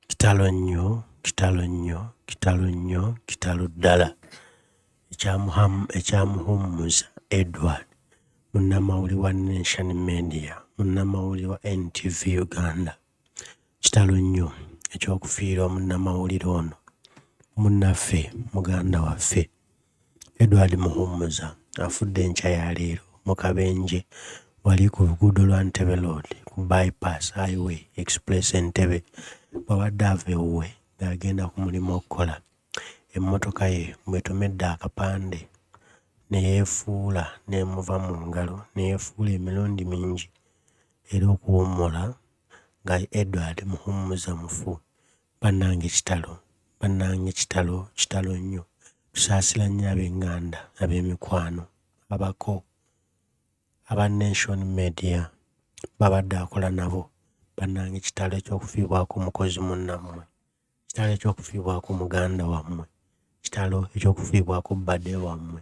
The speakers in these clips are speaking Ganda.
Kitalo nnyo, kitalo nnyo, kitalo nnyo, kitalo ddala ekya Muhumuza Edward munnamawulire wa Nation Media, munnamawulire wa NTV Uganda. Kitalo nnyo eky'okufiirwa munnamawulire ono munnaffe muganda waffe Edward Muhumuza afudde enkya ya leero mu kabenje wali ku luguudo lwa Ntebe Road ku Bypass Highway Express Entebbe bw'abadde ava ewuwe ng'agenda ku mulimu okukola. Emmotoka ye bw'etomedde akapande ne yeefuula n'emuva mu ngalo ne yeefuula emirundi mingi era okuwummula nga Edward Muhumuza mufu. Bannange kitalo, bannange kitalo, kitalo nnyo. Tusaasira nnyo ab'eŋŋanda, ab'emikwano, abako, aba Nation Media b'abadde akola nabo. Bannange kitalo eky'okufiibwako mukozi munnammwe, kitalo eky'okufiibwako muganda wammwe, kitalo eky'okufiibwako bbade wammwe.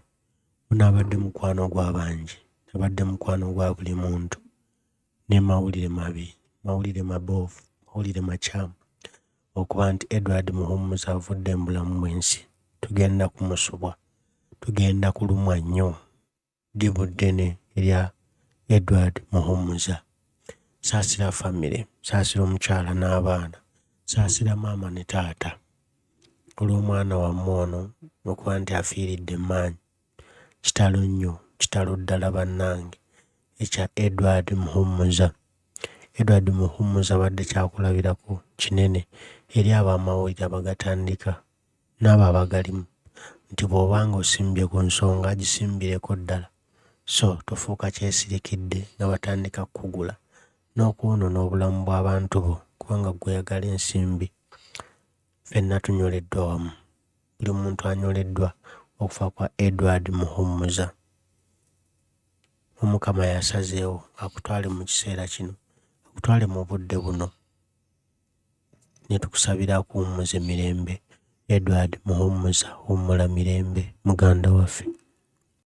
Ono abadde mukwano gw'abangi, abadde mukwano gwa buli muntu. Ne mawulire mabi, mawulire maboofu, mawulire makyamu okuba nti Edward Muhumuza avudde mu bulamu bw'ensi. Tugenda kumusubwa, tugenda kulumwa nnyo ddibu ddene erya Edward Muhumuza. Saasira famire, saasira omukyala n'abaana, saasira maama ne taata olw'omwana wammwe ono okuba nti afiiridde mu maanyi. Kitalo nnyo, kitalo ddala bannange ekya Edward Muhumuza. Edward Muhumuza abadde kyakulabirako kinene eri ab'amawulire abagatandika n'abo abagalimu nti bw'oba ng'osimbye ku nsonga gisimbireko ddala so tofuuka kyesirikidde nga batandika kukugula n'okwonoona obulamu bw'abantu bo kubanga ggwe oyagala ensimbi. Ffenna tunyoleddwa wamu, buli muntu anyoleddwa okufa kwa Edward Muhumuza. Omukama y'asazeewo akutwale mu kiseera kino, akutwale mu budde buno ne tukusabira akuwummuze mirembe. Edward Muhumuza wummula mirembe muganda waffe.